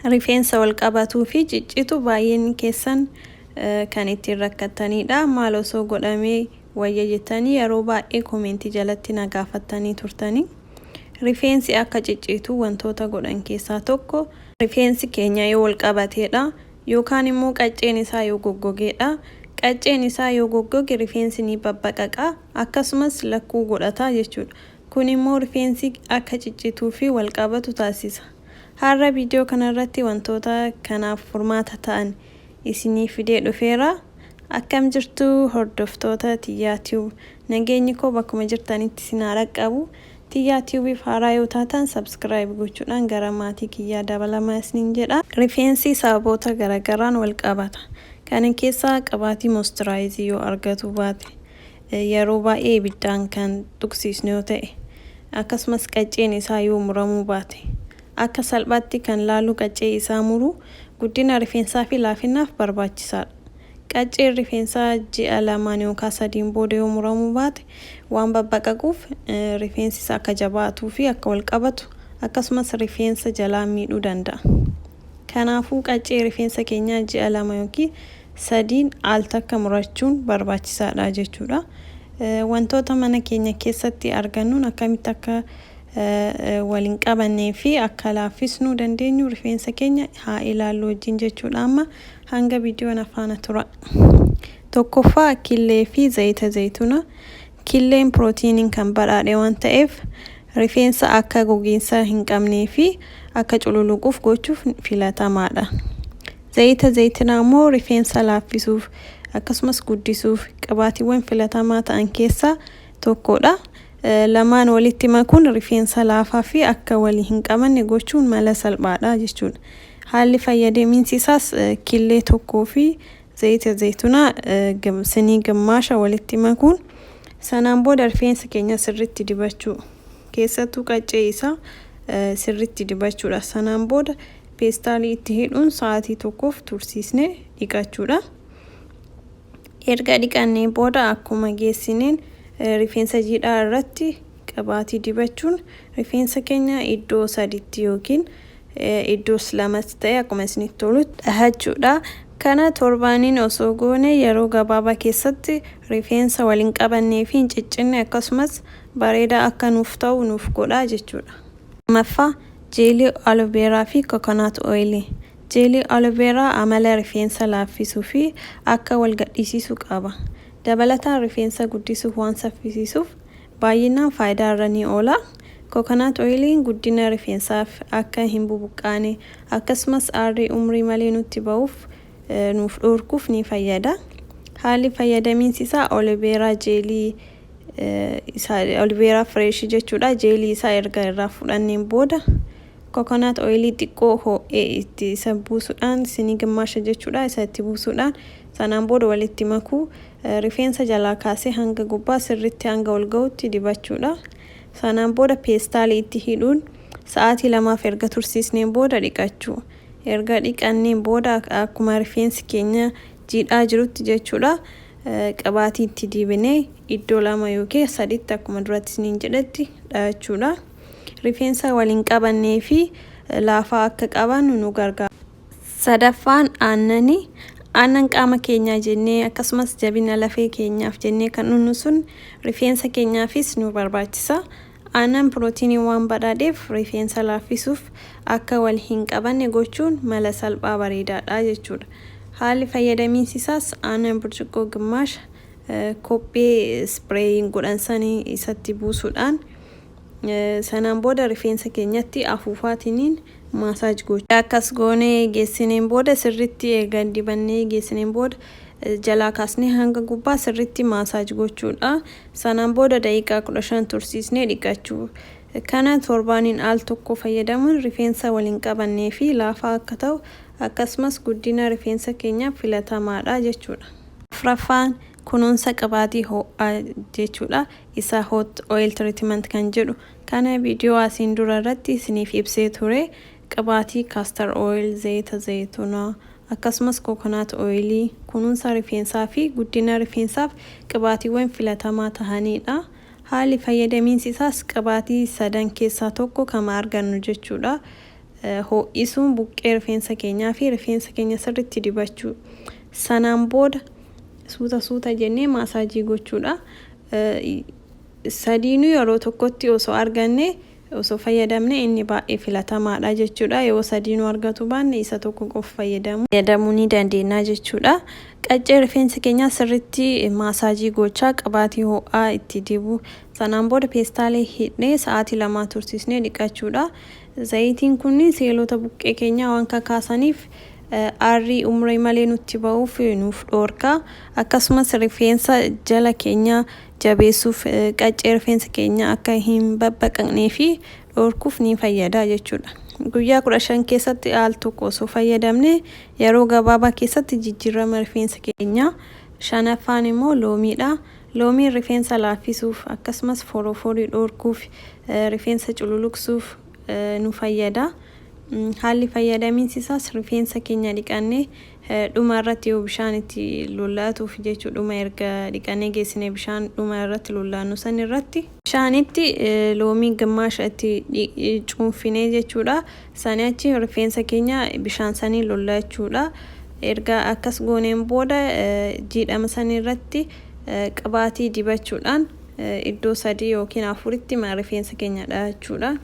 Rifeensa wal qabatuu fi ciccitu baay'een keessan kan ittiin rakkattanidha. Maal osoo godhamee wayya jettanii yeroo baay'ee comment jalatti na gaafattanii turtanii. Rifeensi akka ciccitu wantoota godhan keessaa tokko rifeensi keenya yoo wal qabateedha. Yookaan immoo qacceen isaa yoo goggogeedha. Qacceen isaa yoo goggoge rifeensi ni babbaqaqa, akkasumas lakkuu godhata jechuudha. Kun immoo rifeensi akka ciccituu fi wal qabatu taasisa. Har'a viidiyoo kanarratti wantoota kanaaf furmaata ta'an isinii fidee dhufeera. Akkam jirtu, hordoftoota Tiyyaa Tube? Nageenyi koo bakkuma jirtanitti isin haa dhaqqabu. Tiyyaa Tubeiif haaraa yoo taatan subscribe gochuudhaan gara maatii kiyyaa dabalamaa isiniin jedha. Rifeensi sababoota garagaraan wal qabata. Kana keessaa qabaatii moisturize yoo argatu baate, yeroo baay'ee ibiddaan kan tuqsiisnu yoo ta'e, akkasumas qacceen isaa yoo muramuu baate. Akka salphaatti kan laalu qaccee isaa muruu guddina rifeensaa fi laafinaaf barbaachisaadha. Qacceen rifeensaa ji'a 2n yookaan 3n booda yoo muramuu baate waan babbaqaquuf rifeensi isaa akka jabaatuu fi akka wal qabatu, akkasumas rifeensa jalaa miidhuu danda'a. Kanaafuu qaccee rifeensa keenyaa ji'a 2 yookiin 3n al takka murachuun barbaachisaadha jechuudha. Wantoota mana keenya keessatti argannuun akkamitti akka wal hin qabannee fi akka laaffisnuu dandeenyu rifeensa keenya haa ilaallu wajjin jechuudha. Amma hanga viidiyoon afaana tura. Tokkoffaa, killee fi zayita zayituna. Killeen pirootiiniin kan badhaadhe waan ta'eef rifeensa akka gogiinsa hin qabnee fi akka cululuquuf gochuuf filatamaadha. Zayita zayitinaa immoo rifeensa laaffisuuf akkasumas guddisuuf qabaatiiwwan filatamaa ta'an keessaa tokkodha. Lamaan walitti makuun rifeensa laafaa fi akka walii hin qabanne gochuun mala salphaadha jechuudha. Haalli fayyadamiinsi isaas killee tokkoo fi zayita zayitunaa sinii gimmaasha walitti makuun sanaan booda rifeensa keenya sirriitti dibachuu. Keessattuu qaccee isaa sirriitti dibachuudha. Sanaan booda peestaalii itti hidhuun sa'aatii tokkoof tursiisnee dhiqachuudha. Erga dhiqannee booda akkuma geessineen rifeensa jiidhaa irratti qabaatii dibachuun rifeensa keenya iddoo saditti yookiin iddoo lamatti ta'e akkuma isinitti tolutti dhahachuudha. Kana torbaaniin osoo goone yeroo gabaabaa keessatti rifeensa wal hin qabannee fi hin ciccinne, akkasumas bareedaa akka nuuf ta'u nuuf godha jechuudha. Lammaffaa, jeelii aloe vera fi coconut oil. Jeelii aloe vera amala rifeensa laaffisuu fi akka wal gadhiisisu qaba. Dabalataan rifeensa guddisuuf waan saffisiisuuf baay'inaan faayidaa irra ni oola. Coconut oiliin guddina rifeensaaf, akka hin bubuqqaane, akkasumas aarrii umrii malee nutti ba'uuf nuuf dhoorkuuf ni fayyada. Haalli fayyadamiinsi isaa aloe vera jeelii isaa, aloe vera fresh jechuudha. Jeelii isaa erga irraa fudhanneen booda coconut oilii xiqqoo ho'ee itti isa buusuudhaan, sinii gimmaasha jechuudha, isa itti buusuudhaan sanaan booda walitti makuu, rifeensa jalaa kaasee hanga gubbaa sirritti hanga ol ga'utti dibachuudha. Sanaan booda peestaalii itti hidhuun sa'aatii 2f erga tursiisneen booda dhiqachuu. Erga dhiqanneen booda akkuma rifeensi keenya jiidhaa jirutti jechuudha, qabaatii itti dibinee iddoo lama yookiin saditti akkuma duratti isiniin jedhetti dhahachuudha. Rifeensa wal hin qabannee fi laafaa akka qabaannu nu gargaara. Sadaffaan aannani. Aannan qaama keenyaa jennee, akkasumas jabina lafee keenyaaf jennee kan dhugnu sun rifeensa keenyaafis nu barbaachisa. Aannan pirootiinii waan badhaadheef rifeensa laaffisuuf, akka wal hin qabanne gochuun mala salphaa bareedaadha jechuudha. Haalli fayyadamiinsi isaas aannan burcuqqoo gimmaasha kophee sprayiin godhan sanii isatti buusuudhaan sanaan booda rifeensa keenyatti afuufaatiniin massage gochuu. Akkas goonee geessineen booda, sirritti erga dibannee geessineen booda, jalaa kaasnee hanga gubbaa sirritti massage gochuudha. Sanaan booda daqiiqaa 15 tursiisnee dhiqachuu. Kana torbaaniin al tokko fayyadamuun rifeensa wal hin qabannee fi laafaa akka ta'u, akkasumas guddina rifeensa keenyaaf filatamaadha jechuudha. Afraffaan kunuunsa qibaatii ho'aa jechuudha. Isa hot oil treatment kan jedhu kana viidiyoo asiin dura irratti isiniif ibsee ture. Qibaatii castor oil, zayita zayitunaa, akkasumas coconut oilii kunuunsa rifeensaa fi guddina rifeensaaf qibaatiiwwan filatamaa tahanidha. Haalli fayyadamiinsi isaas qibaatii sadan keessaa tokko kama argannu jechuudha. Ho'isuun buqqee rifeensa keenyaa fi rifeensa keenya sirriitti dibachuu. Sanaan booda suuta suuta jennee maasaajii gochuudha. Sadiinuu yeroo tokkotti osoo arganne, osoo fayyadamne, inni baay'ee filatamaadha jechuudha. Yoo sadiinuu argatu baanne, isa tokko qofa fayyadamuu ni dandeenya jechuudha. Qaccee rifeensa keenyaa sirriitti maasaajii gochaa qabaatii ho'aa itti dibu. Sanaan booda peestaalee hidhnee sa'aatii 2 tursiisnee dhiqachuudha. Zayitiin kun seelota buqqee keenyaa waan kakaasaniif aarrii umrii malee nutti ba'uuf nuuf dhoorka. Akkasumas rifeensa jala keenya jabeessuuf, qaccee rifeensa keenya akka hin babbaqaqnee fi dhoorkuuf ni fayyada jechuudha. Guyyaa 15 keessatti al tokko osoo fayyadamne, yeroo gabaabaa keessatti jijjiirama rifeensa keenyaa. Shanaffaan immoo loomiidha. Loomiin rifeensa laaffisuuf, akkasumas foroforii dhoorkuuf, rifeensa cululuqsuuf nu fayyada. Haalli fayyadamiinsi isaas rifeensa keenya dhiqannee dhuma irratti yoo bishaan itti lollaatuuf jechuu, dhuma erga dhiqannee geessine bishaan dhuma irratti lollaannu san irratti bishaanitti loomii gimmaasha itti cuunfinee jechuudha. Sanii achi rifeensa keenya bishaan sanii lollaachuudha. Erga akkas gooneen booda jiidhama san irratti qibaatii dibachuudhaan iddoo sadii yookiin afuritti rifeensa keenya dhahachuudha.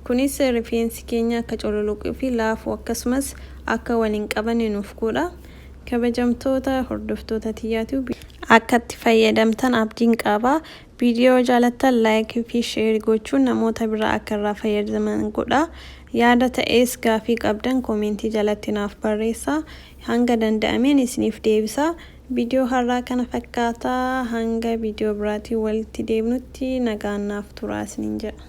Kunis rifeensi keenya akka cululuquu fi laafu, akkasumas akka waliin qabanne nuuf godha. Kabajamtoota hordoftoota tiyyaatu, akka itti fayyadamtan abdiin qaba. Viidiyoo jaalattan like fi share gochuun namoota biraa akka irraa fayyadaman godha. Yaada ta'ees gaafii qabdan koomentii jalatti naaf barreessaa. Hanga danda'ameen isiniif deebisa. Viidiyoo har'aa kana fakkaataa. Hanga viidiyoo biraatiin walitti deebinutti nagaan naaf turaa isiniin jedha.